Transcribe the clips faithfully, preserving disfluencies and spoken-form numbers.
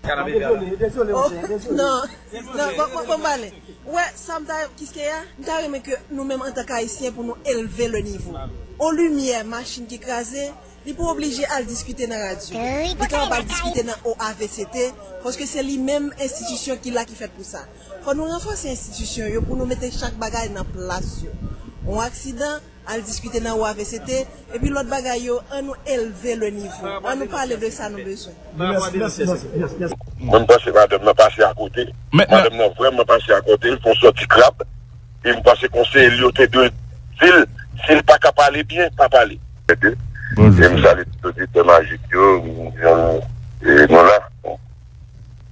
Dezole, dezole, non, non, bon, bon, bon, pale. Wè, sa m ta, Kiskeya, m ta renmen ke nou menm antanke Ayisyen pou nou elve le nivo. On limyè machin ki kraze, li pa oblije al diskite nan radyo. Li kapab al diskite nan O A V C T, paske se li menm enstitisyon ki la ki fèt pou sa. Fò nou ranfòse enstitisyon yo pou nou mete chak bagay nan plas yo. On aksidan, al diskite nan O A V C T, epi lòt bagay yo, an nou elve le nivo. An nou pale de sa nou bezwen. Mwen, m panse madanm nan pase akote. Madanm nan vrèman pase akote, l fè yon sòti krab. E m panse konseye l yo te dwe di l, si l pa ka pale byen, pa pale. E m salye tout oditè Majik yo, nou la.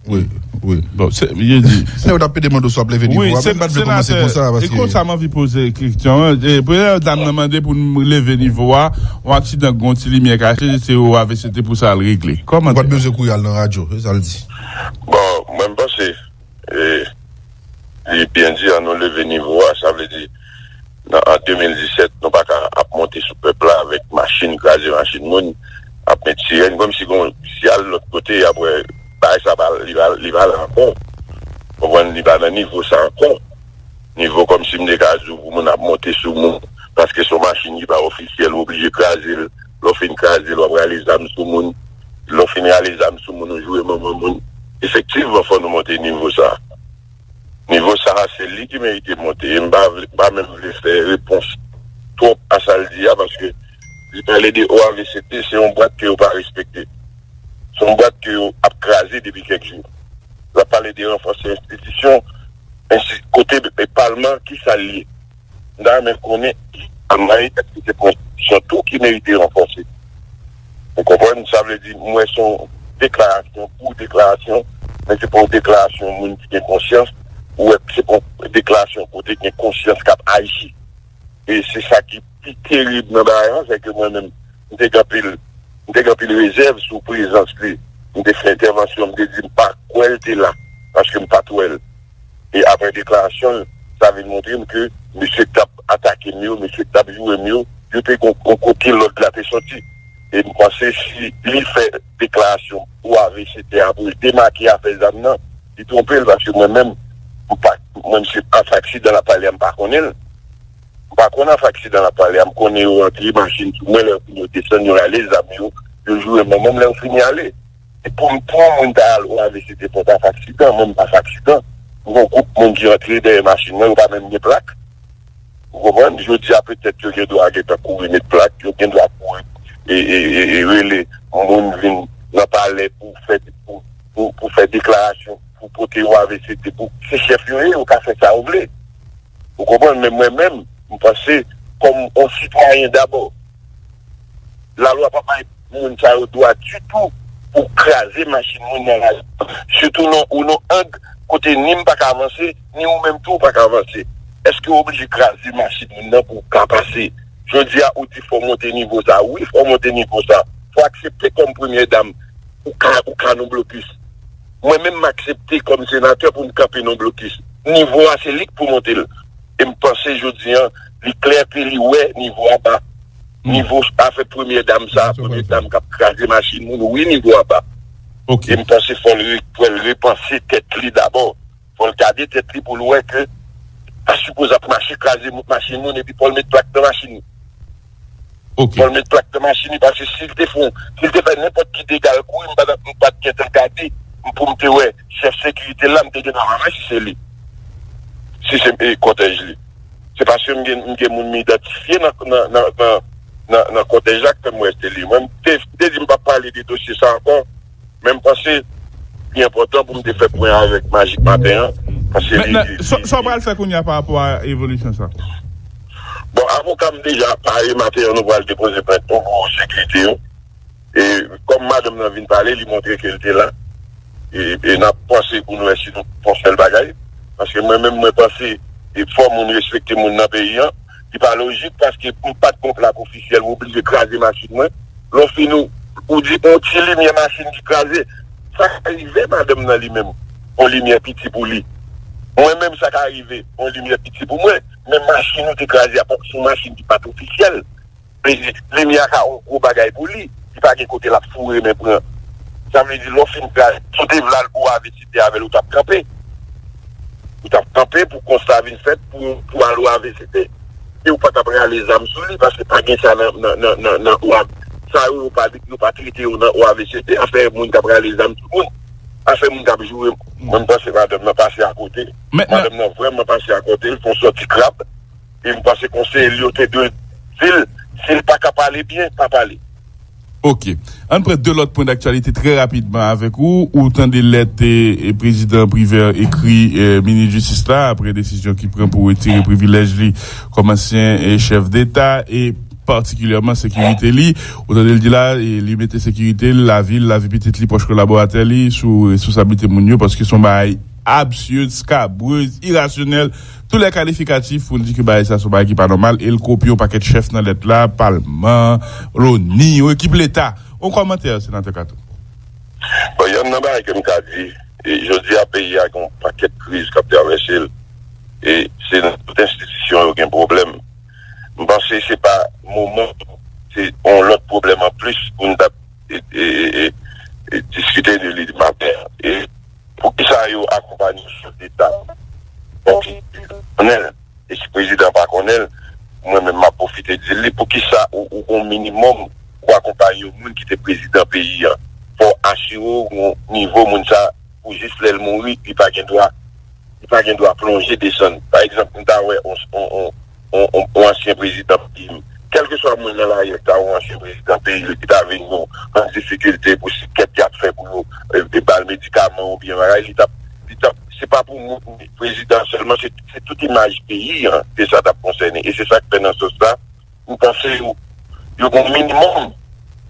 Wi, wi. Bon, se, yo di. Lè yo t ap pede mande w si w ap leve nivo a, mwen m pa t vle kòmanse konsa, paske. E konsa m anvi poze kesyon an. Premye dam nan mande pou n leve nivo a, yon aksidan k gen yon ti limyè kache, se O A V C T pou sa al regle. Kòman. Ou pa t bezwen kouri al nan radyo, se sa l di. Bon, mwen m panse, e, li byen di an nou leve nivo a, sa vle di, nan, an de mil disèt, nou pa ka ap monte sou pèp la avèk machin, kraze machin moun, ap met sirèn, kòmsi gon, si al lòt kote, apre, bagay sa pa, li pa, li pa la ankò. Konprann, li pa nan nivo sa ankò. Nivo kòmsi m te ka di w pou moun ap monte sou moun, paske se yon machin ki pa ofisyèl, ou oblije kraze l, lè w fin kraze l, w ap rale zam sou moun, lè w fin rale zam sou moun, ou joure manman moun. Efektivman, fò nou monte nivo sa. Nivo sa a, se li ki merite monte. E m pa vle, m pa menm vle fè repons twòp a sa l di a, paske li pale de O A V C T, se yon bwat ke yo pa respekte. Se yon bwat ke yo ap kraze depi kèk jou. L ap pale de ranfòse enstitisyon, ensti, kote e palman, ki sa l ye? M ta renmen konnen, anmay, èske se pa yon enstitisyon tou ki merite ranfòse? Ou konprann? Sa vle di, m wè se yon deklarasyon pou deklarasyon, men se pa yon deklarasyon moun ki gen konsyans, ou wè se pa yon deklarasyon kote gen konsyans k ap aji. E se sa ki pi terib nan bagay la, se ke mwen menm, m te gen anpil, m te gen anpil rezèv sou prezans li. M te fè entèvansyon, m te di m pa kwè l te la, paske m pa t wè l. E apre deklarasyon l, sa vin montre m ke mesye k t ap atake m yo, mesye k t ap joure m yo, yo te gon, gon kote lòd la te soti. E m panse si li fè deklarasyon pou avesete a, pou l demake afè zam nan, li twonpe l, paske mwen menm, m pa, mwen, se afè aksidan l ap pale a, m pa konnen l. M pa konn afè aksidan l ap pale a, m konnen yo rantre machin sou mwen, lè yo fin yo desann, yo rale zam yo, yo joure manman m, lè yo fini ale. E pou m, pou yon moun ta al o avesete pou afè aksidan, mwen m pa fè aksidan. M gen yon gwoup moun ki rantre dèyè machin mwen, yo pa menm gen plak. Ou konprann? Jodi a, petèt, yo gen dwa gentan kouri met plak, yo gen dwa kouri e, e, e, e rele moun vin nan palè pou fè, pou, pou, pou fè deklarasyon, pou pote yo avesete, pou, se chèf yo ye, yo ka fè sa yo vle. Ou konprann? Men mwen menm, m panse, kòm yon sitwayen dabò, lalwa pa bay moun sa yo dwa ditou pou kraze machin moun nan lari. Sitou nan, ou nan ang kote ni m pa ka avanse, ni ou menm tou ou pa ka avanse. Èske w oblije kraze machin moun nan pou w ka pase? Jodi a, ou di fò w monte nivo sa. Wi, fò w monte nivo sa. Fò w aksepte kòm premyè dam, ou ka, ou ka nan blokis. Mwen menm, m aksepte kòm senatè pou m kanpe nan blokis. Nivo a, se li k pou monte l. E m panse jodi a, li klè ke li wè nivo a ba. Nivo afè premyè dam sa, premyè dam k ap kraze machin moun, wi, nivo a ba. E m panse fò l re, fò l repanse tèt li dabò. Fò l gade tèt li pou l wè ke pa sipoze ap mache kraze machin moun epi fò l met plak nan machin li. Fò l met plak nan machin li, paske si l te fè, si l te fè nenpòt ki dega l kouri, m pa t, m pa t gentan gade pou m te wè chèf sekirite l la, m te gentan rache si se li. Si se, e, kòtèj li. Se paske m gen, m gen moun m idantifye nan, nan, nan, nan, nan, nan kòtèj la k fè m wè se li. Mwen, m te, m te di m p ap pale de dosye sa ankò, men m panse li enpòtan pou m te fè pwen avèk Majik maten an, paske li, li, li, sa, sa w pral fè kounye a pa rapò a evolisyon sa? Bon, avoka m deja pare, maten an nou pral depoze plent nou pou sekirite yo. E kòm madanm nan vin pale, li montre ke l te la. E, e n ap panse pou n wè si nou fè yon sèl bagay. Paske mwen menm, mwen panse, e fò moun respekte moun nan peyi an. Li pa lojik paske m pa t gon plak ofisyèl, ou oblije kraze machin mwen. Lè w fin ou, ou di yon ti limyè machin ki kraze. Sa ka rive madanm nan li menm, yon limyè piti pou li. Mwen menm, sa ka rive, yon limyè piti pou mwen. Men machin ou te kraze a, se yon machin ki pa t ofisyèl. Limyè a ka yon gwo bagay pou li. Li pa gen kote l ap foure men pran. Sa vle di, lè w fin kraze, si w te vle al O A V C T avè l, ou t ap kanpe. Ou t ap kanpe pou konsta vin fèt pou, pou al O A V C T. E ou pa t ap rale zam sou li, paske pa gen sa nan, nan, nan, nan, nan O A V C T. Sa yo, yo pa, yo pa trete yo nan O A V C T. Afè moun k ap rale zam sou moun. Afè moun k ap joure. Mwen, m panse madanm nan pase akote. Madanm nan vrèman pase akote, l fè yon sòti krab. E m panse konseye l yo te dwe di l, si l pa ka pale byen, pa pale. Ok. Ann pran de lòt pwen daktyalite trè rapidman avèk ou. Ou tande lèt e, e prezidan Privert ekri e, minis jistis la apre desizyon ki pran pou retire privilèj li kòm ansyen e, chèf deta e patikilyèman sekirite li. Ou tande l di la, e, li mete sekirite l, lavi l, lavi pitit li, pwòch kolaboratè li sou responsablite moun yo paske se yon bagay absird, skabrez, irasyonèl, tou lè kalifikatif pou l di ke bagay sa se yon bagay ki pa nòmal e l kopye yon pakèt chèf nan lèt la, palman, loni, yon ekip leta. Yon kòmantè, senatè Kato. Bon, yonn nan bagay ke m ka di, e, jodi a peyi a gen yon pakèt kriz k ap travèse l. E se nan tout enstitisyon yo gen pwoblèm. M panse se pa moman, se yon lòt pwoblèm an plis pou n t ap e, e, e, e, e diskite de li maten an. E poukisa yo akonpanye yon chèf deta? Bon, konnen l. E si prezidan pa konnen l, mwen menm m ap pwofite di li, poukisa ou, ou gon minimòm pou akonpanye yon moun ki te prezidan peyi an? Fò w asire w yon nivo moun sa pou jis lè l mouri, li pa gen dwa li pa gen dwa plonje desann. Pa egzanp, m ta wè yon, yon, yon, yon, yon, yon ansyen prezidan peyi m, kèlkeswa moun nan lari a ki ta yon ansyen prezidan peyi l ki ta vin yon an difikilte pou si kèt y ap fè pou yo e, e ba l medikaman oubyen bagay, li t ap, li t ap, se pa pou moun prezidan sèlman, se, se tout imaj peyi an ke sa t ap konsène. E se sa k fè nan sans sa, m panse yo, yo gon minimòm,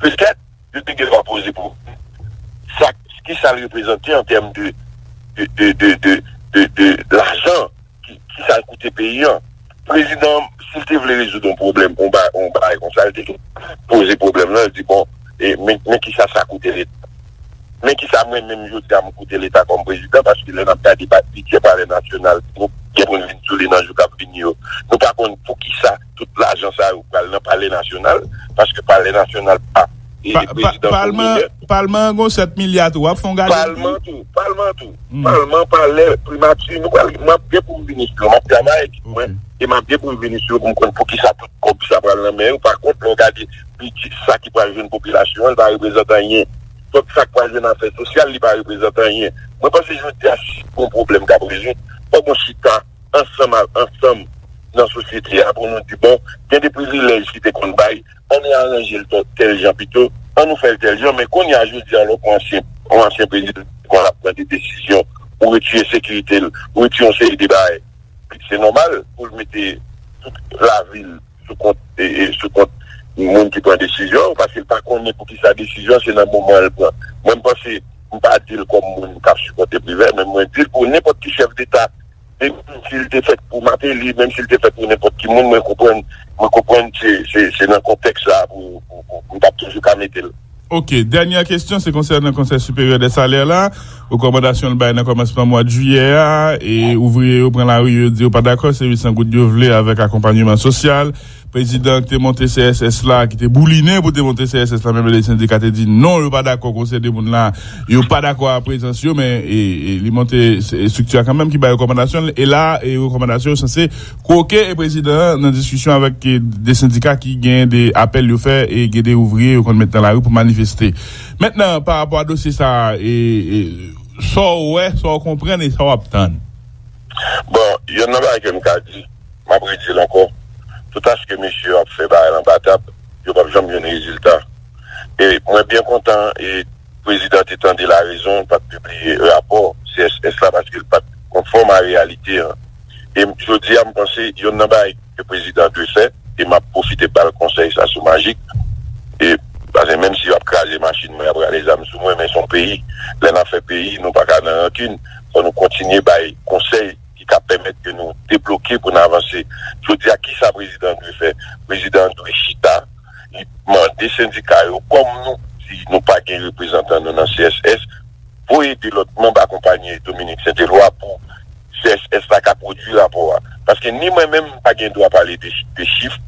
petèt, yo te gen dwa poze pou sa, ki sa l reprezante an tèm de, de, de, de, de, de, de lajan, ki, ki sa l koute peyi an. Prezidan, si l te vle rezoud yon pwoblèm, yon ba- yon bagay konsa, l te gen poze pwoblèm nan, l di, bon, e, men, men ki sa sa koute Leta. Men ki sa mwen menm jodi a m koute Leta kòm prezidan, paske lè n ap gade ba- bidjè Palè Nasyonal, nou gen pou n vin sou li nan jou k ap vini yo. Nou pa konn pou ki sa tout lajan sa yo pral nan Palè Nasyonal, paske Palè Nasyonal pa e, e prezidan Palman, Palman an gon sèt milya tou, w ap fè yon gade. Palman tou, Palman tou. Hmm. Palman, Palè, Primati, nou pral, m ap gen pou m vini sou yo, m ap travay ekip mwen, e m ap gen pou m vini sou yo pou m konn pou ki sa tout kòb sa pral nan men yo. Pa kont, lè w gade bidjè sa ki pral jwenn popilasyon an, li pa reprezante anyen. Tout sa k pral jwenn afè sosyal, li pa reprezante anyen. Mwen panse jodi a, si gon pwoblèm k ap rezoud, fòk gon chita ansanm a- ansanm nan sosyete a pou nou di, bon, gen de privilèj ki te konn bay, ann aranje l tò- tèl jan pito, ann nou fè l tèl jan, men kounye a jodi a lè w pran ansyen, yon ansyen prezidan ki konn ap pran de desizyon, ou retire sekirite l, ou retire yon seri de bagay, se nòmal pou l mete tout lavi l sou kont e, e sou kont moun ki pran desizyon, paske l pa konnen pou ki sa desizyon se nan moman an l pran. Mwen m panse, m pa di l kòm moun k ap sipòte Privè, men mwen di l pou nenpòt ki chèf deta, menm si l te fèt pou Mateli, menm si l te fèt pou nenpòt ki moun, mwen konprann, mwen konprann se, se, se nan kontèks sa pou, pou, pou, pou m t ap toujou ka mete l. Ok, dènyè kesyon se konsènan Konsèy Siperyè dè Salè la. Rekòmandasyon l bay nan kòmansman mwa jiyè a, e ouvriye yo pran lari, yo di yo pa dakò, se uit san goud yo vle avèk akonpanyeman sosyal. Prezidan k te monte C S S la, ki te boulinen pou te monte C S S la, menm lè sendika te di non, yo pa dakò, konsèy de moun la, yo pa dakò a prezans yo, men e, e, li monte estrikti a kanmenm ki bay rekòmandasyon l, e la, e rekòmandasyon yo sanse kwoke e prezidan an nan diskisyon avèk e, de sendika ki gen de apèl yo fè e gen de ouvriye yo konn met nan lari pou manifeste. Mentnan, pa rapò a dosye sa a, e, e, sa w wè, sa w konprann e sa w ap tann? Bon, yonn nan bagay ke m ka di, m ap redi l ankò, toutaske mesye yo ap fè bagay l anba tab, yo p ap janm jwenn rezilta. E mwen byen kontan e prezidan te tande larezon, l pa t pibliye rapò C S S la paske l pa t konfòm a reyalite an. E jodi a, m panse yonn nan bagay ke prezidan dwe fè, e m ap pwofite ba l konsèy sa sou Majik, e paske menm si y ap kraze machin mwen, y ap rale zam sou mwen, men se yon peyi, lè n ap fè peyi, nou pa ka nan rankin, fò nou kontinye bay konsèy ki ka pèmèt ke nou debloke pou n avanse. Jodi a, kisa prezidan an dwe fè? Prezidan an dwe chita, li mande sendika yo, kòm nou di nou pa gen reprezantan nou nan C S S, voye de lòt manm akonpanye Dominique Saint Eloi pou C S S la ka pwodui rapò a. Paske ni mwen menm m pa gen dwa pale de, de chif,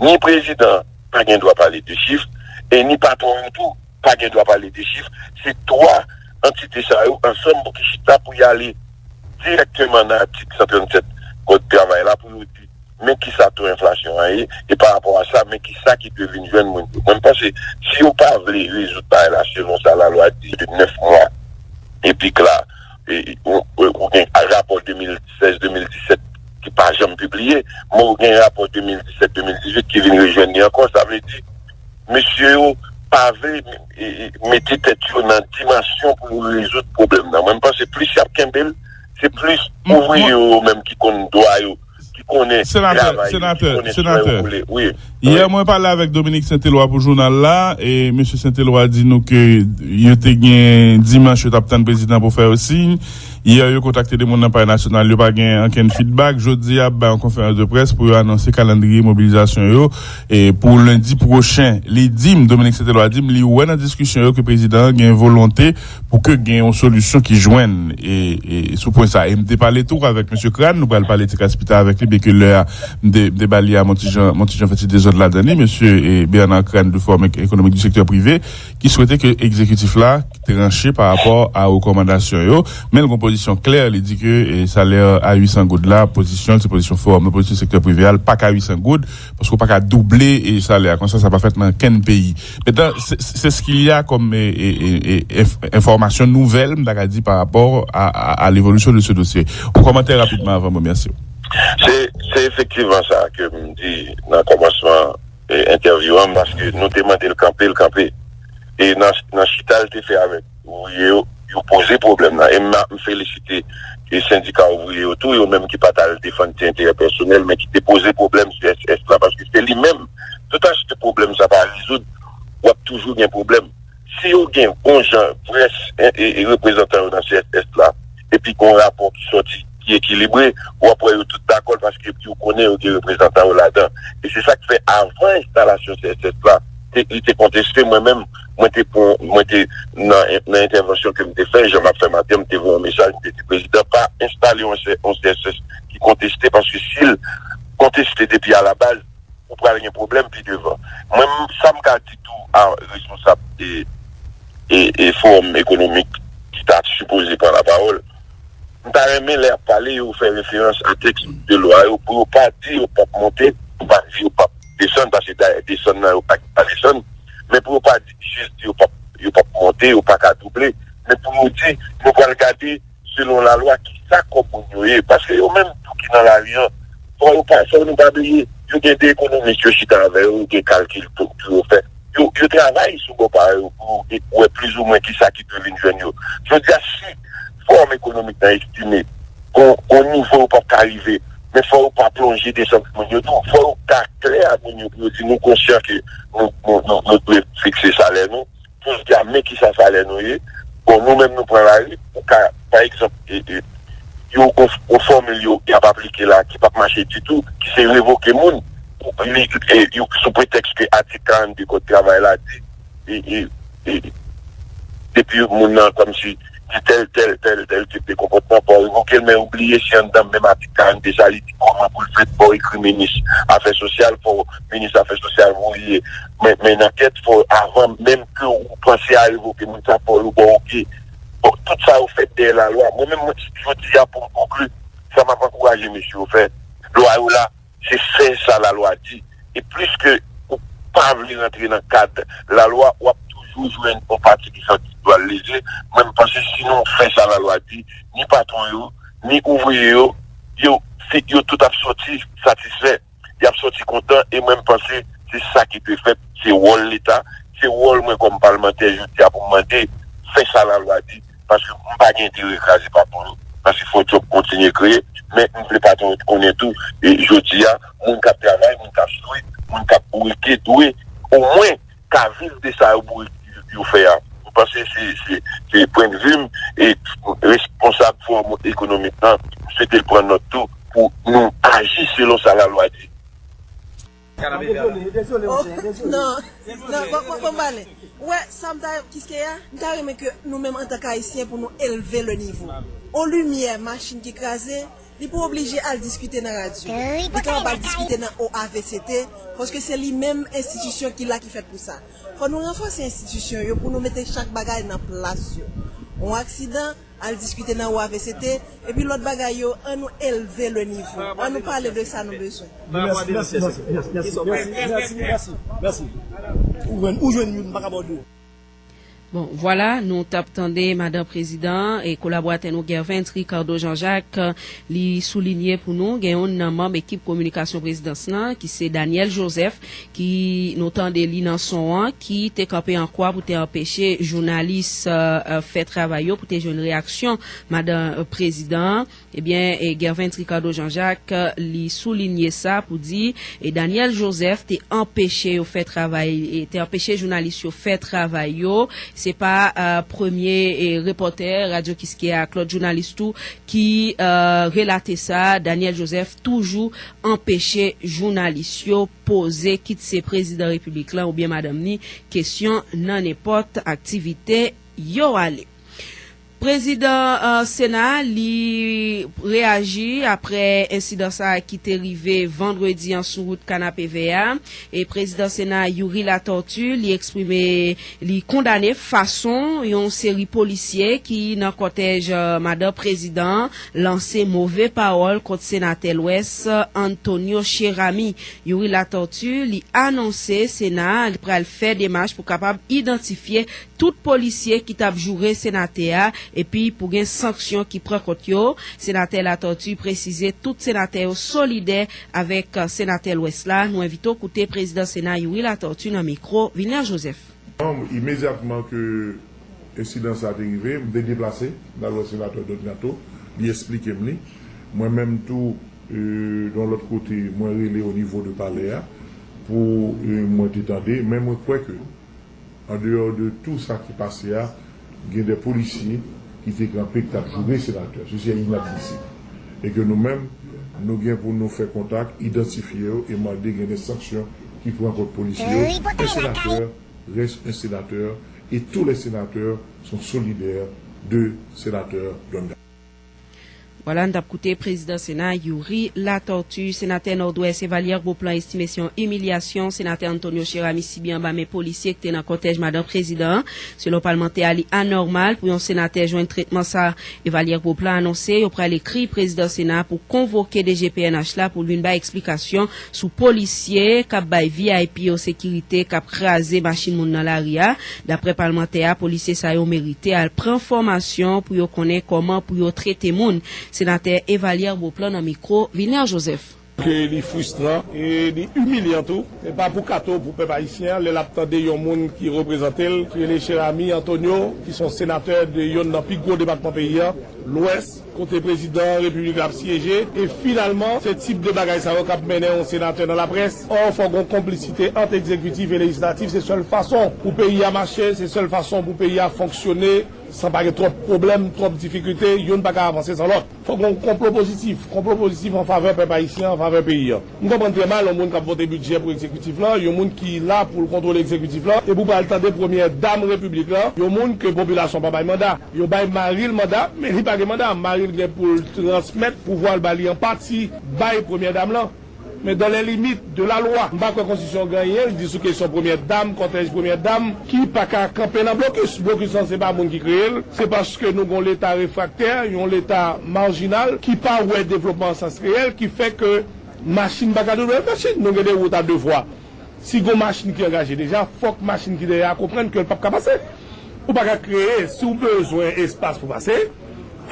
ni prezidan pa gen dwa pale de chif, e ni patwon yo tou pa gen dwa pale de chif. Se twa antite sa yo ansanm pou ki chita pou y ale dirèkteman nan atik san trannsèt Kòd travay la pou yo di men kisa to enflasyon an ye, e pa rapò a sa, men kisa ki dwe vin jwenn moun yo. Mwen, m panse, si yo pa vle rezoud bagay la selon sa lalwa di de nèf mwa, epi k la, e, e, ou, ou, ou gen rapò de mil sèz de mil disèt ki pa janm pibliye, men ou gen rapò de mil disèt de mil dizuit ki vin rejwenn li ankò, sa vle di, mesye yo pa vle e, e, mete tèt yo nan dimansyon pou yo rezoud pwoblèm nan. Mwen, m panse plis y ap kenbe l, se plis ouvriye yo menm ki konn dwa yo, ki konnen travay yo, ki konnen swen yo koule. Wi. Yè, mwen pale avèk Dominique Saint-Éloi pou jounal la, e mesye Saint-Éloi di nou ke yo te gen dimanch yo t ap tann prezidan pou fè yo siy. Yè, yo kontakte de moun nan Palè Nasyonal, yo pa gen ankenn feedback. Jodi a, ap bay yon konferans de près pou yo anonse kalandriye mobilizasyon yo, e pou lendi pwochen. Li di m, Dominique Saint-Éloi di m, li wè nan diskisyon yo ke prezidan an gen volonte pou ke gen yon solisyon ki jwenn, e, e sou pwen sa. E m te pale tou avèk mesye Crane, nou pral pale ti kras pita avèk li, byenke lè a, m te, m te ba li a, m on ti jan, m on ti jan fè ti dezòd ladan li, mesye, e, Bernard Crane de Forum Économique du Secteur Privé, ki swete ke egzekitif la tranche pa rapò a rekòmandasyon yo, men l gon pozisyon klè, li di ke, e, salè a uit san goud la, pozisyon l, se pozisyon Forum nan, pozisyon sektè prive a, l pa ka uit san goud, paske w pa ka double, e, salè a konsa, sa pa fèt nan kenn peyi. Mentan, se, se ce qu'il y a comme, e, e, e, e, enf-, enfòmasyon nouvèl, m ta ka di, pa rapò a, a, a l'évolution de ce dossier. Yon kòmantè rapidman avan m remèsye w. Se, se efektivman sa ke m di nan kòmansman, e, entèvyou an, paske nou te mande l kanpe, l kanpe. E nan, nan chita l te fè avèk ouvriye yo, yo poze pwoblèm nan. E m, m felisite e sendika ouvriye yo tou, yo menm ki pa t al defann ti enterè pèsonèl, men ki te poze pwoblèm C S S la, paske se li menm, toutan si pwoblèm sa pa rezoud, w ap toujou gen pwoblèm. Si yo gen bon jan vrè e, e, e reprezantan yo nan C S S la, epi gen yon rapò ki sòti, ki ekilibre, w ap wè yo tout dakò l paske yo konnen yo gen reprezantan yo ladan. E se sa k fè avan enstalasyon C S S la, te, li te konteste, mwen menm, mwen te pran, mwen te nan, nan entèvansyon ke m te fè, jan m ap fè maten, m te voye yon mesaj, m te di prezidan pa enstale yon C-, yon C S S ki konteste, paske si l konteste depi alabaz, ou pral gen pwoblèm pi devan. Mwen, m, sa m ka di tou a responsab e, e, e Fowòm Ekonomik ki ta sipoze pran lapawòl, m ta renmen lè y ap pale, yo fè referans a tèks de lwa yo, pou yo pa di yo p ap monte, pou yo pa di yo p ap desann, paske dayè desann nan yo pa, pa desann, men pou yo pa di, jis di yo p ap, yo p ap monte, yo pa ka double, men pou yo di, nou pral gade selon lalwa, kisa kòb moun yo ye. Paske yo menm tou ki nan lari an, fò yo pa, fò nou pa bliye, yo gen de ekonomis yo chita avè yo, yo gen kalkil tou pou yo fè. Yo, yo travay sou bò pa yo pou yo wè plizoumwen kisa ki dwe vin jwenn yo. Jodi a, si fòm ekonomik nan estime gon, gon nivo yo p ap ka rive, men fò yo pa plonje desann moun yo tou. Fò yo ka klè ak moun yo pou yo di nou konsyan ke nou, nou, nou, nou dwe fikse salè nou. Pou yo di a men kisa salè nou ye. Bon, nou menm nou pran lari, ou ka, pa egzanp, e, e, yo gon, gon fòmil yo y ap aplike la ki p ap mache ditou, ki se revoke moun, ou, li, e, yo, sou pretèks ke atik karannde Kòd travay la di, e, e, e, depi moun nan kòmsi gen tèl, tèl, tèl, tèl tip de konpòtman, fò w revoke l, men ou bliye si anndan menm atik karannde sa, li di kòman pou l fèt, fò w ekri minis afè sosyal, fò minis afè sosyal voye men, men nan kèt, fò avan menm ke ou panse a revoke moun sa, fò yo ba w oke. Bon, tout sa yo fèt dèyè lalwa. Mwen menm, mwen, jodi a, pou m konkli, sa m ap ankouraje mesye yo fè, lwa yo la, se fè sa lalwa di. E pliske ou pa vle rantre nan kad lalwa, w ap toujou jwenn yon pati ki santi dwal leze. Mwen, m panse si nou fè sa lalwa di, ni patwon yo, ni ouvriye yo, yo, fi- yo tout ap sòti satisfè. Y ap sòti kontan, e mwen, m panse se sa ki dwe fèt, se wòl Leta, se wòl mwen kòm palmantè jodi a pou m mande, fè sa lalwa di, paske m pa gen enterè kraze patwon yo. Paske fò djòb kontinye kreye, men m vle patwon yo konnen tou, e jodi a, moun k ap travay, moun k ap swe, moun k ap bourike dwe omwen ka viv de sa yo bourik yo fè a. M panse se, se, se pwennvi m, e responsab Fowòm Ekonomik lan, m swete l pran nòt tou pou nou aji selon sa lalwa di. Oh, non, non, bon, bon, bon, m ale. Ou wè sa m ta, Kiskeya? M ta renmen ke nou menm antanke Ayisyen pou nou elve le nivo. On limyè machin ki kraze, li pa oblije al diskite nan radyo. Li kapab al diskite nan O A V C T, paske se li menm enstitisyon ki la ki fèt pou sa. Fò nou ranfòse enstitisyon yo pou nou mete chak bagay nan plas yo. On aksidan, al diskite nan O A V C T, epi lòt bagay yo, an nou elve le nivo. An nou pale de sa nou bezwen. Mèsi, mèsi, mèsi, mèsi, mèsi, mèsi, mèsi. Ou jwenn, ou jwenn youn, m pa ka ba w de. Bon, vwala, nou t ap tande madan prezidan e kolaboratè nou Gervens Ricardo Jean-Jacques, li soulinye pou nou gen youn nan manm ekip kominikasyon prezidans lan ki se Daniel Joseph, ki nou tande li nan son an, ki te kanpe an kwa pou te anpeche jounalis, euh, euh, fè travay yo, pou te jwenn reyaksyon madan, euh, prezidan an. Ebyen, e Gervens Ricardo Jean-Jacques, euh, li soulinye sa pou di, e Daniel Joseph te anpeche yo fè travay, e te anpeche jounalis yo fè travay yo. Se pa, euh, premye, e, repòtè Radyo Kiskeya ak lòt jounalis tou ki, euh, relate sa. Daniel Joseph toujou anpeche jounalis yo poze, kit se prezidan repiblik lan oubyen madanm ni, kesyon nan nenpòt aktivite yo ale. Prezidan, euh, Sena, li reyaji apre ensidan sa a ki te rive vandredi an sou wout Kanapevè a. E prezidan Sena, Youri Latortue, li eksprime, li kondane fason yon seri polisye ki nan kòtèj, euh, madan prezidan an lanse move pawòl kont senatè Lwès, Antonio Cheramy. Youri Latortue, li anonse Sena a li pral fè demach pou kapab idantifye tout polisye ki t ap joure senatè a, epi pou gen sanksyon ki pran kont yo. Senatè Latortue presize tout senatè yo solidè avèk, euh, senatè Lwès la. Nou envite w koute prezidan Sena Youri Latortue nan mikwo Vilner Joseph. Non, imedyatman ke ensidan sa te rive, m te deplase, m t al wè senatè Don Kato, li eksplike m li. Mwen menm tou, euh, yon lòt kote, mwen rele o nivo de palè a pou, euh, mwen te tande, men mwen kwè ke Andeyò de tou sa ki pase a, gen de polisye ki te kanpe, ki t ap joure senatè. Sesi est inadmissible. E ke nou menm, nou gen pou nou fè kontak, idantifye yo e mande gen de sanksyon ki pran kont polisye yo. Un sénateur reste un sénateur et tous les sénateurs sont solidaires de sénateur Don Kato. Vwala, n t ap koute prezidan Sena Youri Latortue. Senatè Nòdwès Evalière Beauplan estime se yon imilyasyon senatè Antonio Cheramy sibi anba men polisye ki te nan kòtèj madan prezidan an. Selon palmantè a, li anòmal pou yon senatè jwenn tretman sa. Evalière Beauplan anonse yo pral ekri prezidan Sena a pou konvoke D G P N H la pou l vin bay eksplikasyon sou polisye k ap bay V I P yo sekirite, k ap kraze machin moun nan lari a. Daprè palmantè a, polisye sa yo merite al pran fòmasyon pou yo konnen kòman pou yo trete moun. Senatè Evalière Beauplan nan mikwo Vilner Joseph. Ke li fristran e li imilyan tou, e pa pou Kato, pou pèp ayisyen an, lè l ap tande yon moun ki reprezante l, ki rele Cheramy Antonio, ki se yon senatè de yonn nan pi gwo depatman peyi a, Lwès, kote prezidan repiblik la ap syeje, e finalman, se tip de bagay sa yo k ap mennen yon senatè nan laprès. Ò, fò gon konplisite ant egzekitif e lejislatif, se sèl fason pou peyi a mache, se sèl fason pou peyi a fonksyone, san pa gen twòp pwoblèm, twòp difikilte, youn pa ka avanse san lòt. Fò gon konplo pozitif, konplo pozitif an favè pèp ayisyen, an favè peyi a. M konprann trè mal yon moun k ap vote bidjè pou egzekitif la, yon moun ki la pou l kontwole egzekitif la, epi w pral tande premyè dam repiblik la, yon moun ke popilasyon pa bay manda. Yo bay mari l manda, men li pa gen manda. Mari l gen pou l transmèt pouvwa l ba li an pati, bay premyè dam lan. Men dans les limites de la loi, m pa kwè konstitisyon gen anyen l di sou kesyon premyè dam, kòtèj premyè dam, ki pa ka kanpe nan blokis. Blokis lan se pa moun ki kreye l, se paske nou gon leta refraktè, yon leta majinal ki pa wè devlopman an sans reyèl, ki fè ke machin pa ka double machin. Nou gen de wout a de vwa. Si gon machin ki angaje deja, fòk machin ki dèyè a konprann ke l p ap ka pase. Ou pa ka kreye, si w bezwen espas pou pase,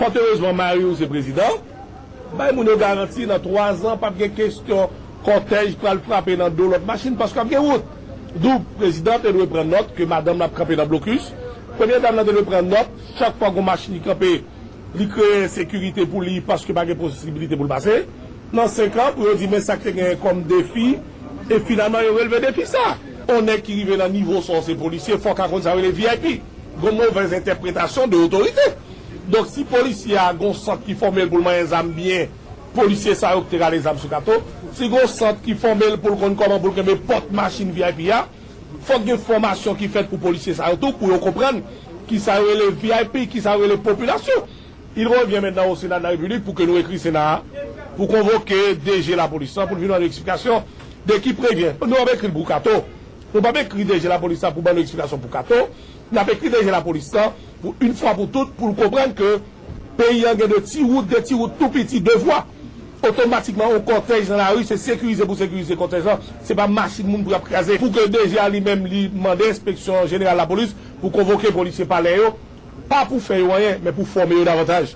fòterezman mari w se prezidan, bay moun yo garanti nan twa zan p ap gen kesyon kòtèj pral frape nan do lòt machin paske ap gen wout. Donk, prezidan te dwe pran nòt ke madanm l ap kanpe nan blokis. Premye dam nan te dwe pran nòt, chak fwa gon machin ki kanpe, li kreye ensekirite pou li paske pa gen posiblite pou l pase. Nan senk an, pou yo di men sa k te genyen kòm defi, e finalman yo relve defi sa. On nèg ki rive nan nivo sa w se polisye, fò w ka konn sa yo rele V I P. Gon movèz entèpretasyon de otorite. Donk, si polisye a gon sant ki fòme l pou l manyen zam byen, polisye sa yo ki te rale zam sou Kato, si gon sant ki fòme l pou l konn kòman pou l kenbe pòt machin V I P a, Fòk gen fòmasyon ki fèt pou polisye sa yo tou, pou yo konprann kisa yo rele V I P, kisa yo rele popilasyon. Il revient maintenant au Sénat de la République pou ke nou ekri Sena a, pou konvoke D G lapolis lan, pou l vin ban nou eksplikasyon de ki prevyen. Nou ap ekri l pou Kato. Nou p ap ekri D G lapolis la pou ban nou eksplikasyon pou Kato. N ap ekri D G lapolis la pou, yon fwa pou tout, pou l konprann ke peyi an gen de ti wout, de ti wout tou piti, de vwa. Otomatikman, yon kòtèj nan lari, se sekirize pou sekirize kòtèj lan. Se pa machin moun pou y ap kraze. Pou ke D G a li menm, li mande Enspeksyon Jeneral Lapolis pou konvoke polisye palè yo, pa pou fè yo anyen, men pou fòme yo davantaj.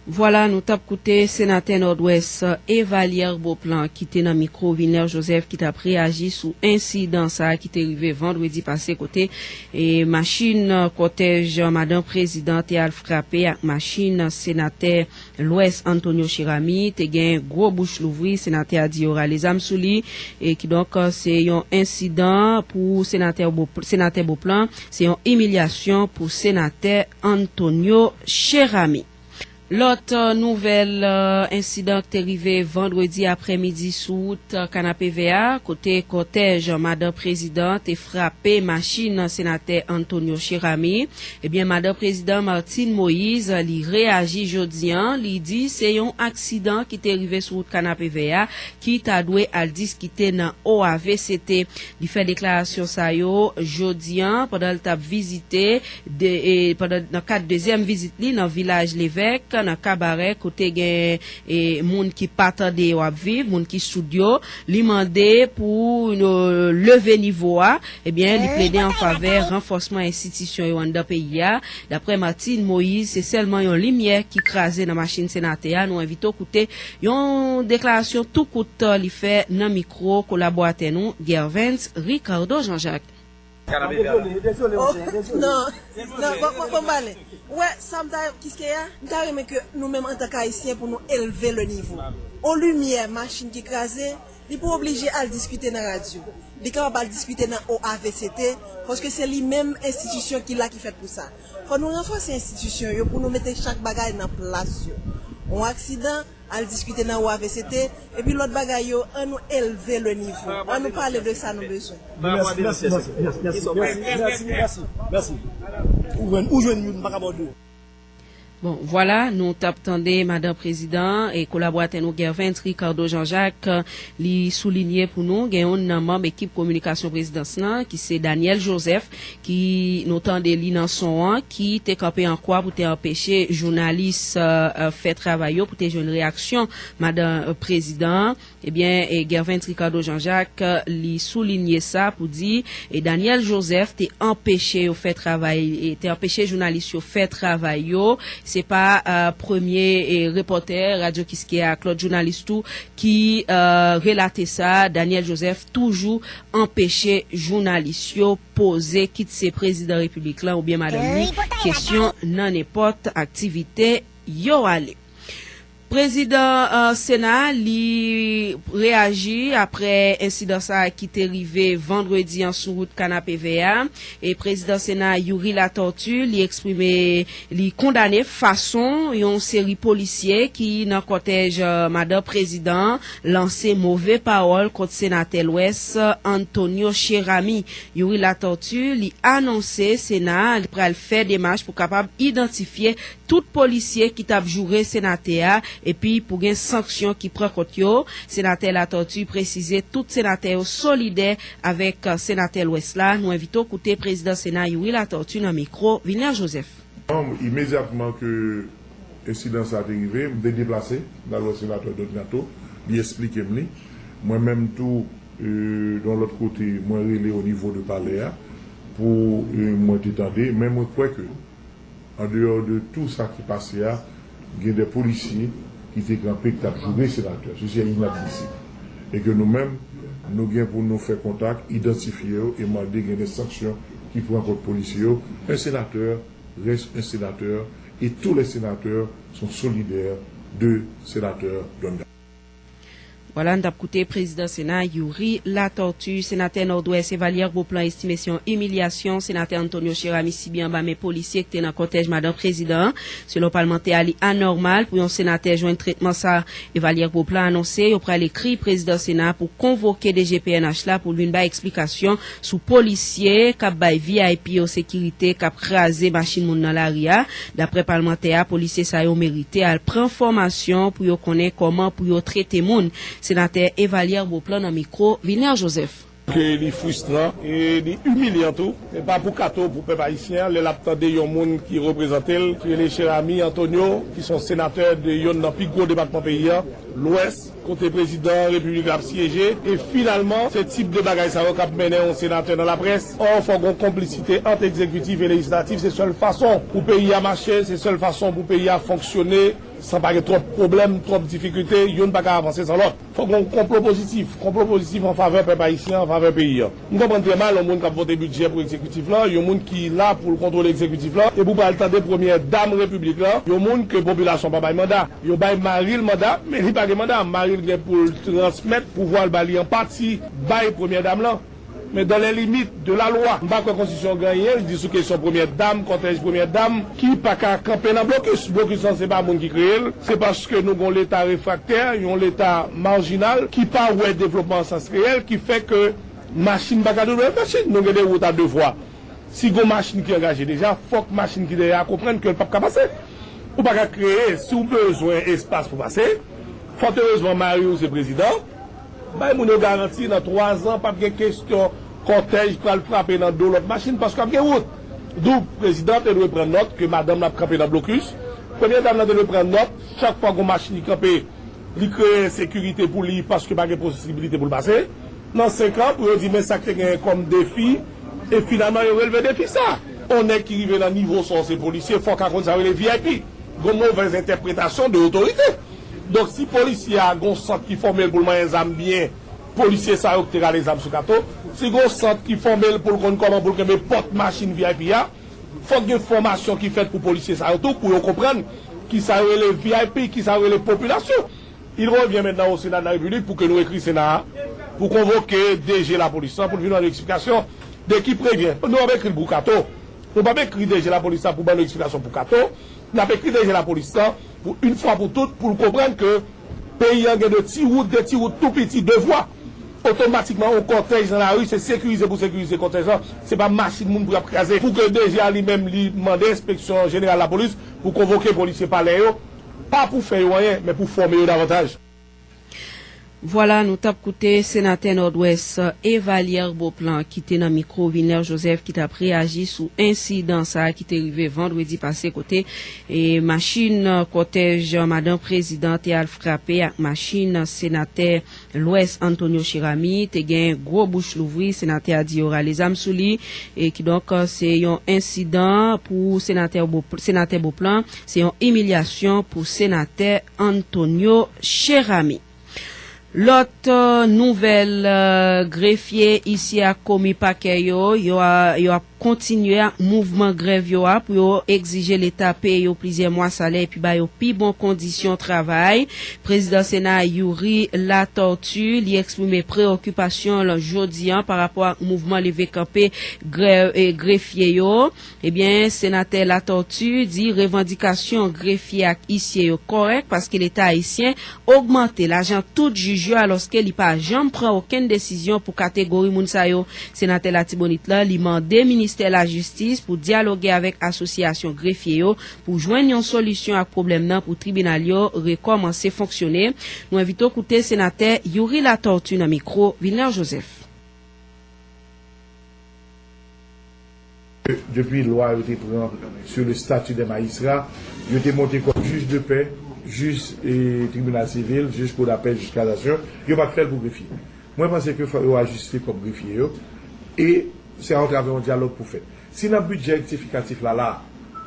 Vwala, nou t ap koute senatè Nòdwès Evalière Beauplan ki te nan mikwo Vilnè Joseph ki t ap reyaji sou ensidan sa a ki te rive vandredi pase kote e machin kòtèj madan prezidan te al frape ak machin senatè Lwès Antonio Cheramy, te gen gwo bouch louvri, senatè a di yo rale zam sou li e kidonk se yon ensidan pou senatè Beaup-, senatè Beauplan, se yon imilyasyon pou senatè Antonio Cheramy. Lòt, euh, nouvèl, euh, ensidan k te rive vandredi aprèmidi sou wout, euh, Kanapevè a, kote kòtèj madan prezidan te frape machin senatè Antonio Cheramy. Ebyen, madan prezidan Martine Moïse, li reyaji jodi an, li di se yon aksidan ki te rive sou wout Kanapevè a, ki ta dwe al diskite nan O A V C T. Li fè deklarasyon sa yo jodi an pandan l t ap vizite de, e, pandan, nan kad dezyèm vizit li nan Vilaj Levèk, nan Kabarè, kote gen, e, moun ki pa tande yo ap viv, moun ki soud yo. Li mande pou, e, leve nivo a. Ebyen, li plede an favè ranfòsman enstitisyon yo anndan peyi a. Daprè Martine Moïse, se sèlman yon limyè ki kraze nan machin senatè a. Nou envite w koute yon deklarasyon tou kout li fè nan mikwo kolaboratè nou, Gervens Ricardo Jean-Jacques. Dezole, dezole, monchè, dezole. Non, non, bon, bon, bon, m pale. Wè, sa m ta, Kiskeya, m ta renmen ke nou menm antanke Ayisyen pou nou elve le nivo. O limyè machin ki kraze, li pa oblije al diskite nan radyo. Li kapab al diskite nan O A V C T, paske se li menm enstitisyon ki la ki fèt pou sa. Fò nou ranfòse enstitisyon yo pou nou mete chak bagay nan plas yo. Yon aksidan, al diskite nan O A V C T, epi lòt bagay yo, an nou elve le nivo. An nou pale de sa nou bezwen. Mèsi, mèsi, mèsi, mèsi, mèsi, mèsi, mèsi. Ou jwenn, ou jwenn youn, m pa ka ba w de. Bon, vwala, nou t ap tande madan prezidan e kolaboratè nou Gervens Ricardo Jean-Jacques, li soulinye pou nou gen youn nan manm ekip kominikasyon prezidans lan, ki se Daniel Joseph, ki nou tande li nan son an, ki te kanpe an kwa pou te anpeche jounalis, euh, euh, fè travay yo, pou te jwenn reyaksyon madan, euh, prezidan an. Ebyen, e, Gervens Ricardo Jean-Jacques, euh, li soulinye sa pou di, e, Daniel Joseph te anpeche yo fè travay, e, te anpeche jounalis yo fè travay yo. Se pa, euh, premye, e, repòtè Radyo Kiskeya ak lòt jounalis tou ki, euh, relate sa. Daniel Joseph toujou anpeche jounalis yo poze, kit se prezidan repiblik lan oubyen madanm li, kesyon nan nenpòt aktivite yo ale. Prezidan, euh, Sena a, li reyaji aprè ensidan sa a ki te rive vandredi an sou wout Kanapevè a. E prezidan Sena a, Youri Latortue, li eksprime, li kondane fason yon seri polisye ki nan kòtèj, euh, madan prezidan an lanse move pawòl kont senatè Lwès, Antonio Cheramy. Youri Latortue, li anonse Sena a, li pral fè demach pou kapab idantifye tout polisye ki t ap joure senatè a, epi pou gen sanksyon ki pran kont yo. Senatè Latortue presize tout senatè yo solidè avèk, euh, senatè Lwès la. Nou envite w koute prezidan Sena Youri Latortue nan mikwo Vilnè Joseph. Imedyatman ke ensidan sa a te rive, m te deplase, m t al wè senatè Don Kato, li eksplike m li. Mwen menm tou, euh, yon lòt kote, mwen rele o nivo de palè a pou, euh, mwen te tande, men mwen kwè ke Andeyò de tou sa ki pase a, gen de polisye ki te kanpe, ki t ap joure senatè. Sesi est inadmissible. E ke nou menm, nou gen pou nou fè kontak, idantifye yo e mande gen de sanksyon ki pran kont polisye yo. Un sénateur reste un sénateur et tous les sénateurs sont solidaires de sénateur Don Kato. Vwala, n t ap koute prezidan Sena, Youri Latortue. Senatè Nòdwès, Evalière Beauplan, estime se yon imilyasyon senatè Antonio Cheramy sibi anba men polisye ki te nan kòtèj madan prezidan an. Selon palmantè a, li anòmal pou yon senatè jwenn tretman sa a. Evalière Beauplan anonse yo pral ekri prezidan Sena a pou konvoke D G P N H la pou l vin bay eksplikasyon sou polisye k ap bay V I P yo sekirite, k ap kraze machin moun nan lari a. Daprè palmantè a, polisye sa yo merite al pran fòmasyon pou yo konnen kòman pou yo trete moun. Senatè Evalière Beauplan nan mikwo Vilner Joseph. Ke li fristran e li imilyan tou. E pa pou Kato, pou pèp ayisyen an, lè l ap tande yon moun ki reprezante l, ki rele Cheramy Antonio, ki se yon senatè de yonn nan pi gwo depatman peyi a, Lwès, kote prezidan repiblik la ap syeje. E finalman, se tip de bagay sa yo k ap mennen yon senatè nan laprès. Ò, fò gen yon konplisite ant egzekitif e lejislatif. Se sèl fason pou peyi a mache, se sèl fason pou peyi a fonksyone san pa gen twòp pwoblèm, twòp difikilte. Youn pa ka avanse san lòt. Fòk gen yon konplo pozitif, konplo pozitif an favè pèp ayisyen, an favè peyi a. M konprann trè mal yon moun k ap vote bidjè pou egzekitif la, yon moun ki la pou l kontwole egzekitif la, epi w pral tande premyè dam repiblik la, yon moun ke popilasyon pa bay manda. Yo bay mari l manda, men li pa gen manda. Mari l gen pou l transmèt pouvwa l ba li an pati bay premyè dam lan. Men dans les limites de la loi. M pa kwè konstitisyon gen anyen l di sou kesyon premyè dam, kòtèj premyè dam, ki pa ka kanpe nan blokis. Blokis lan se pa moun ki kreye l, se paske nou gen yon leta refraktè, yon leta majinal, ki pa wè devlopman an sans reyèl, ki fè ke machin pa ka double machin. Nou gen de wout a de vwa. Si gen yon machin ki angaje deja, fòk machin ki dèyè a konprann ke l p ap ka pase. Ou pa ka kreye, si w bezwen espas pou pase, fòterezman mari w se prezidan, bay moun yo garanti nan twa zan p ap gen kesyon kòtèj pral frape nan do lòt machin paske ap gen wout. Dou prezidan te dwe pran nòt ke madanm l ap kanpe nan blokis, premye dam nan te dwe pran nòt, chak fwa gen yon machin ki kanpe, li kreye ensekirite pou li paske pa gen posibilite pou l pase. Nan senk an, pou yo di men sa k te genyen kòm defi, e finalman yo relve defi sa. On nèg ki rive nan nivo sa w se polisye, fò w ka konn sa yo rele V I P. Gon movèz entèpretasyon de otorite. Donk si polisye a gon sant ki fòme l pou l manyen zam byen, polisye sa yo ki te rale zam sou Kato, si gon sant ki fòme l pou l konn kòman pou l kenbe pòt machin V I P a, fòk gen fòmasyon ki fèt pou polisye sa yo tou, pou yo konprann kisa yo rele V I P, kisa yo rele popilasyon. Il revient maintenant au Sénat de la République pou ke nou ekri Sena a, pou konvoke D G lapolis lan, pou l vin ban nou eksplikasyon de ki prevyen. Nou ap ekri l pou Kato. Nou p ap ekri D G lapolis la pou ban nou eksplikasyon pou Kato. N ap ekri D G lapolis la pou yon fwa pou tout, pou l konprann ke peyi an gen de ti wout, de ti wout tou piti, de vwa. Otomatikman, yon kòtèj nan lari, se sekirize pou sekirize kòtèj lan. Se pa machin moun pou y ap kraze. Pou ke D G a li menm, li mande enspeksyon jeneral lapolis pou konvoke polisye palè yo, pa pou fè yo anyen, men pou fòme yo davantaj. Vwala, nou t ap koute senatè Nòdwès, Evalière Beauplan, ki te nan mikwo Vilner Joseph, ki t ap reyaji sou ensidan sa a ki te rive vandredi pase, kote e machin kòtèj madan prezidan te al frape ak machin senatè Lwès Antonio Cheramy. Te gen gwo bouch louvri, senatè a di yo rale zam sou li, e kidonk se yon ensidan pou senatè Bo-, senatè Beauplan, se yon imilyasyon pou senatè Antonio Cheramy. Lòt, euh, nouvèl, euh, grefye, isye ak komi pakè yo, yo a, yo ap kontinye ak mouvman grèv yo a pou yo egzije Leta peye yo plizyè mwa salè epi ba yo pi bon kondisyon travay. Prezidan Sena a, Youri Latortue, li eksprime preyokipasyon l jodi a pa rapò ak mouvman leve kanpe grèv, e, grefye yo. Ebyen, senatè Latortue di revandikasyon grefye ak isye yo kòrèk paske Leta ayisyen ogmante lajan tout jij yo, alòske li pa janm pran okenn desizyon pou kategori moun sa yo. Senatè Latibonit la, li mande ministè lajistis pou dyaloge avèk asosyasyon grefye yo pou jwenn yon solisyon ak pwoblèm nan pou tribinal yo rekòmanse fonksyone. Nou envite w koute senatè Youri Latortue nan mikwo Vilner Joseph. Depi lwa yo te pran sur le statut des magistrats, yo te monte kòm jij de pè, jij, e, tribinal sivil, jij kou dapèl, jij kasasyon, yo pa t fè l pou grefye. Mwen panse ke fò yo ajiste kòb grefye yo, e se atravè yon dyalòg pou fèt. Si nan bidjè rektifikatif la, la,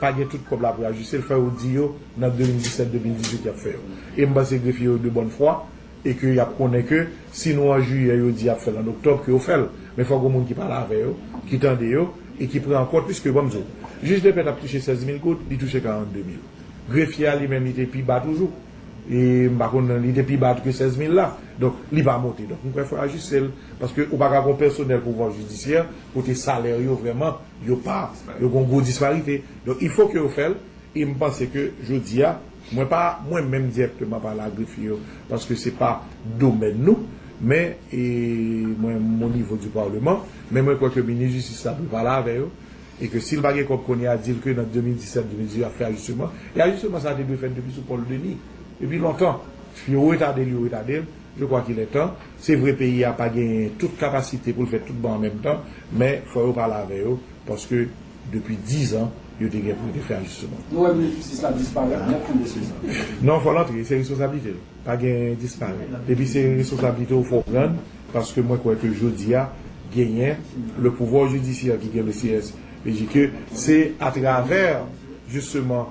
pa gen tout kòb la pou ajiste l, fò yo di yo nan de mil disèt, de mil dizuit y ap fè yo. E m panse grefye yo de bòn fwa, e ke y ap konnen ke si nou an jiyè yo di y ap fè l an oktòb, ke yo fè l. Men fòk gon moun ki pale avè yo, ki tande yo, e ki pran an kont, piske ban m di w, jij de pè t ap touche sèz mil goud, li touche karannde mil. Grefye a li menm li te pi ba toujou. E m pa konn, li te pi ba ke sèz mil la. Donk, li pa monte. Donk, m kwè fò yo ajiste l. Paske ou pa ka gon pèsonèl pouvwa jidisyè kote salè yo vrèman, yo pa, yo gon gwo disparite. Donk, il faut que yo fè l. E m panse ke jodi a, mwen pa mwen menm dirèkteman pale a grefye yo, paske se pa domèn nou, men e, mwen, mon nivo di palman, men mwen kwè ke minis jistis la dwe pale avè yo, e ke si l pa gen kòb kounye a, di l ke nan de mil disèt, de mil dizuit, y ap fè ajisteman, e ajisteman sa a te dwe fèt depi sou Paul Denis, depi lontan. Yo retade l, yo retade l, je crois qu'il est temps. Se vre, peyi a pa gen tout kapasite pou l fè tout bagay an menm tan, men fò yo pale avè yo, paske depi diz an, yo te gen pou yo te fè ajisteman. Nou wè minis jistis la disparèt nèt tou de se sa. Non, fò l antre, se responsablite l. Pa gen disparèt. Epi se responsablite w fò w pran, paske mwen kwè ke jodi a, genyen le pouvoir judiciaire ki gen le C S P J, ke se atravè, jisteman,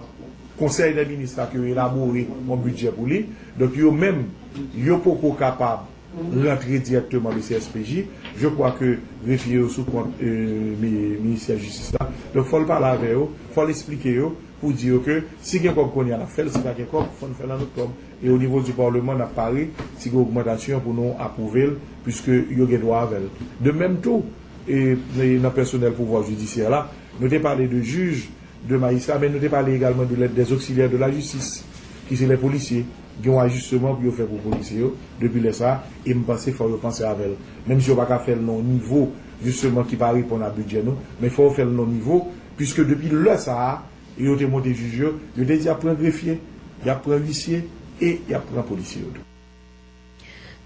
Konsèy dè minis la ke yo elabore yon bidjè pou li. Donk, yo menm, yo poko kapab rantre dirèkteman le C S P J. Je crois que grefye yo sou kont, euh, mi-, ministè jistis la. Donk, fò l pale avè yo, fò l esplike yo, pou di yo ke si gen kòb kounye a, n ap fè l, si pa gen kòb, fò n fè l an lòt kòb. E o nivo di palman, n ap pare, si gen ogmantasyon pou nou apwouve l, piske yo gen dwa avè l. De menm tou, e, e nan pèsonèl pouvwa jidisyè la, nou te pale de jij, de majistra, men nou te pale egalman de lè, des auxiliaires de la justice, ki se lè polisye. Gen yon ajisteman pou yo fè pou polisye yo, depi lè sa a, e m panse fò yo panse avè l. Menm si yo pa ka fè l nan yon nivo, jisteman, ki pa reponn a bidjè nou, men fò yo fè l nan yon nivo, piske depi lè sa a, e yo te monte jij yo, yo te di y ap pran grefye, y ap pran uisye, e y ap pran polisye yo tou.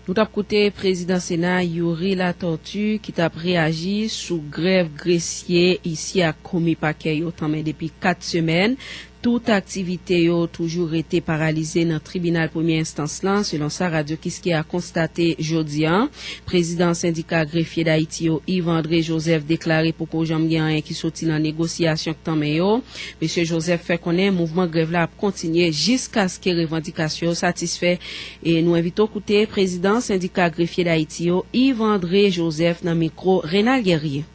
Nou t ap koute prezidan Sena Youri Latortue ki t ap reyaji sou grèv grefye isi ak komi pakè yo tanmen depi kat semèn. Tout aktivite yo toujou rete paralize nan tribinal premye enstans lan, selon sa Radyo Kiskeya konstate jodi a. Prezidan Sendika Grefye Dayiti yo, Yves André Joseph, deklare poko janm gen anyen ki soti nan negosyasyon k tanmen yo. Mesye Joseph fè konnen mouvman grèv la ap kontinye jiskaske revandikasyon yo satisfè. E nou envite w koute prezidan Sendika Grefye Dayiti yo, Yves André Joseph, nan mikwo Renald Guerrier.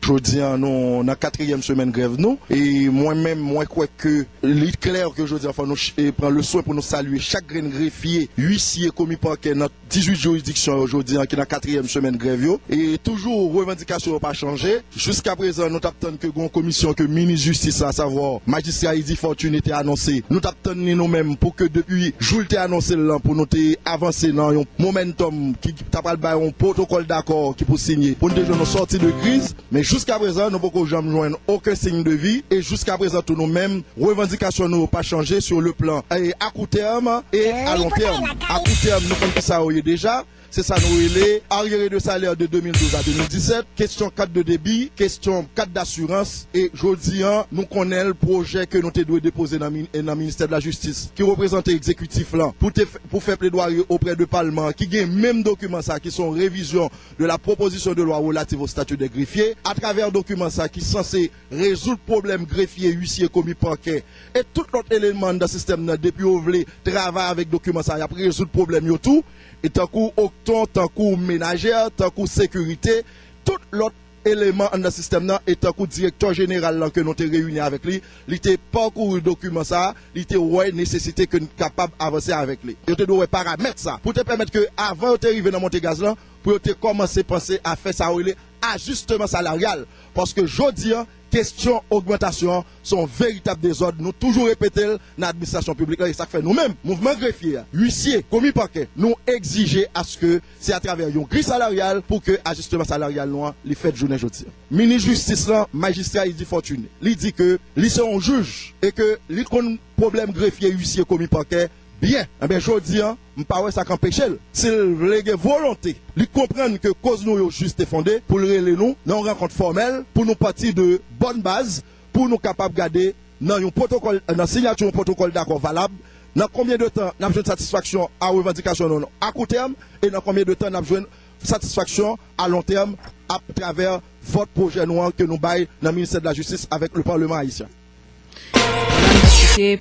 Jodi a, nou nan katriyèm semèn grèv nou. E mwen menm, mwen kwè ke li klè ke jodi a, fò nou ch-, e pran le swen pou nou salye chak grenn grefye, uisye, komi pakè nan dizuit jiridiksyon yo jodi a ki nan katriyèm semèn grèv yo. E toujou, revandikasyon yo pa chanje. Jiska prezan, nou t ap tann ke gon komisyon ke minis jistis la, savwa majistra Eddy Fortuné te anonse. Nou t ap tann li nou menm pou ke depi jou l te anonse l lan, pou nou te avanse nan yon momentum ki t ap pral bay yon pwotokòl dakò ki pou sinye. Pou nou te jwenn yon sòti de kriz, men jiska prezan, nou poko janm jwenn okenn siy de vi. E jiska prezan tou nou menm, revandikasyon nou yo pa chanje sur le plan, e, à court terme et à long terme. À court terme, nou konn ki sa yo ye deja. Se sa nou rele arriéré de salaire de de mil douz à de mil disèt, kesyon kat de debi, kesyon kat d'assurance, e jodi a, nou konnen l pwojè ke nou te dwe depoze nan min-, nan ministè de la jistis, ki reprezante egzekitif lan, pou te f-, pou fè pledwari oprè de palman an, ki gen menm dokiman sa, ki se yon revizyon de la proposition de loi relative au statut des greffiers, atravè dokiman sa ki sanse rezoud pwoblèm grefye, uisye, komi pakè, e tout lòt eleman anndan sistèm nan, depi yo vle travay avèk dokiman sa, y ap rezoud pwoblèm yo tou, e tankou okton, tankou menajè, tankou sekirite, tout lòt eleman anndan sistèm nan, e tankou direktè jeneral lan ke nou te reyini avèk li, li te pakouri dokiman sa, li te wè nesesite ke n kapab avanse avèk li. Yo te dwe wè paramèt sa, pou te pèmèt ke avan yo te rive nan monte gaz lan, pou yo te kòmanse panse a fè sa yo rele ajisteman salaryal. Paske jodi a, kesyon ogmantasyon an se yon veritab dezòd. Nou toujou repete l nan administrasyon piblik la, e sa k fè nou menm, mouvman grefye a, uisye, komi pakè, nou egzije aske se atravè yon gri salaryal pou ke ajisteman salaryal nou an li fèt jounen jodi a. Minis jistis lan, majistra Eddy Fortuné, li di ke li se yon jij e ke li konn pwoblèm grefye, uisye, komi pakè byen. Enben, jodi a, m pa wè sa k anpeche l. Si l vle gen volonte, li konprann ke koz nou yo jis e fonde, pou l rele nou nan yon rankont fòmèl, pou nou pati de bòn baz, pou nou kapab gade nan yon pwotokòl, nan siyati yon pwotokòl dakò valab, nan konbyen de tan n ap jwenn satisfaksyon a revandikasyon nou a kou tèm, e nan konbyen de tan n ap jwenn satisfaksyon a lon tèm atravè vòt pwojè nou an ke nou bay nan ministè de la jistis avèk le palman ayisyen.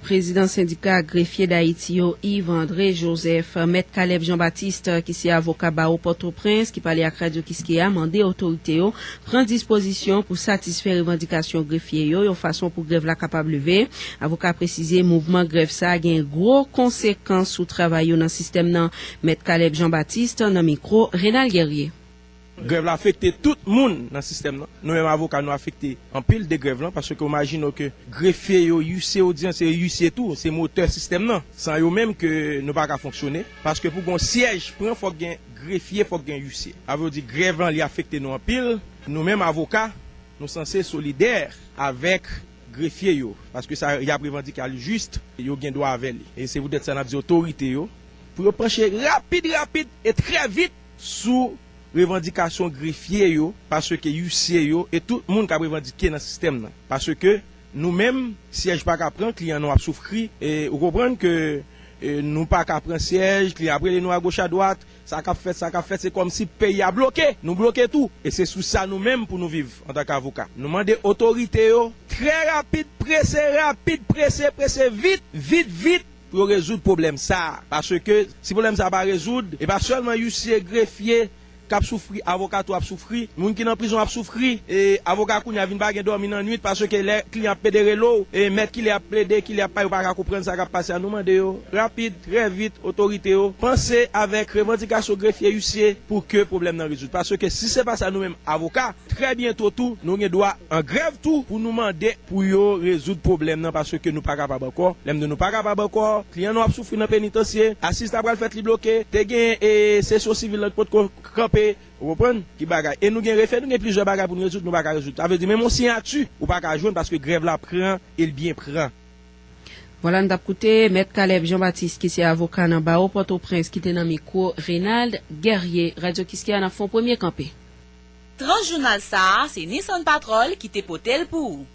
Prezidan Sendika Grefye Dayiti yo, Yves André Joseph, Mèt Caleb Jean Baptiste, ki se avoka bawo Pòtoprens, ki pale ak Radyo Kiskeya, mande otorite yo pran dispozisyon pou satisfè revandikasyon grefye yo, yon fason pou grèv la kapab leve. Avoka a presize mouvman grèv sa a gen gwo konsekans sou travay yo nan sistèm nan. Mèt Caleb Jean Baptiste nan mikwo Renald Guerrier. Grèv la afekte tout moun nan sistèm nan. Nou menm avoka, nou afekte anpil de grèv lan, paske w imajine w ke grefye yo, yisye, odyansye, yisye tou, se motè sistèm nan. San yo menm ke nou pa ka fonksyone, paske pou gon syèj pran, fòk gen grefye, fòk gen yisye. Sa vle di grèv lan, li afekte nou anpil. Nou menm avoka, nou sanse solidè avèk grefye yo, paske sa y ap revandike a, li jis, yo gen dwa avè li. E se poutèt sa n ap di otorite yo pou yo panche rapid, rapid e trè vit sou revandikasyon grefye yo, paske yisye yo e tout moun k ap revandike nan sistèm nan. Paske nou menm, syèj pa ka pran, kliyan nou ap soufri, e ou konprann ke e, nou pa ka pran syèj, kliyan ap rele nou agoch adwat, sa k ap fèt, sa k ap fèt, se kòmsi peyi a bloke, nou bloke tou. E se sou sa nou menm pou nou viv antanke avoka. Nou mande otorite yo, trè rapid, prese, rapid, prese, prese, vit, vit, vit, pou yo rezoud pwoblèm sa a. Paske si pwoblèm sa a pa rezoud, e pa sèlman yisye, grefye k ap soufri, avoka tou ap soufri, moun ki nan prizon ap soufri, e avoka kounye a vin pa gen dòmi nan nwit, paske lè kliyan ap pede rele w, e mèt kilè ap plede, kilè ap pa, yo pa ka konprann sa k ap pase a. Nou mande yo, rapid, trè vit, otorite yo, panse avèk revandikasyon grefye, yisye, pou ke pwoblèm nan rezoud. Paske si se pa sa, nou menm avoka, trè byento tou, nou gen dwa an grèv tou pou nou mande pou yo rezoud pwoblèm nan, paske nou pa kapab ankò. Lè m di nou pa kapab ankò, kliyan nou ap soufri nan penitansye, asiz ta pral fèt, li bloke, te gen e, sesyon sivil lan ki potko kanpe, ou konprann? Ki bagay? E nou gen refè, nou gen plizyè bagay pou nou rezoud, nou pa ka rezoud. Sa vle di, menm yon siyati, ou pa ka jwenn, paske grèv la pran, e l byen pran. Vwala, n t ap koute Mèt Caleb Jean Baptiste, ki se avoka nan bawo Pòtoprens, ki te nan mikwo Renald Guerrier. Radyo Kiskeya, n ap fè yon premye kanpe. Tranch jounal sa a, se Nissan Patrol ki te pote l pou ou.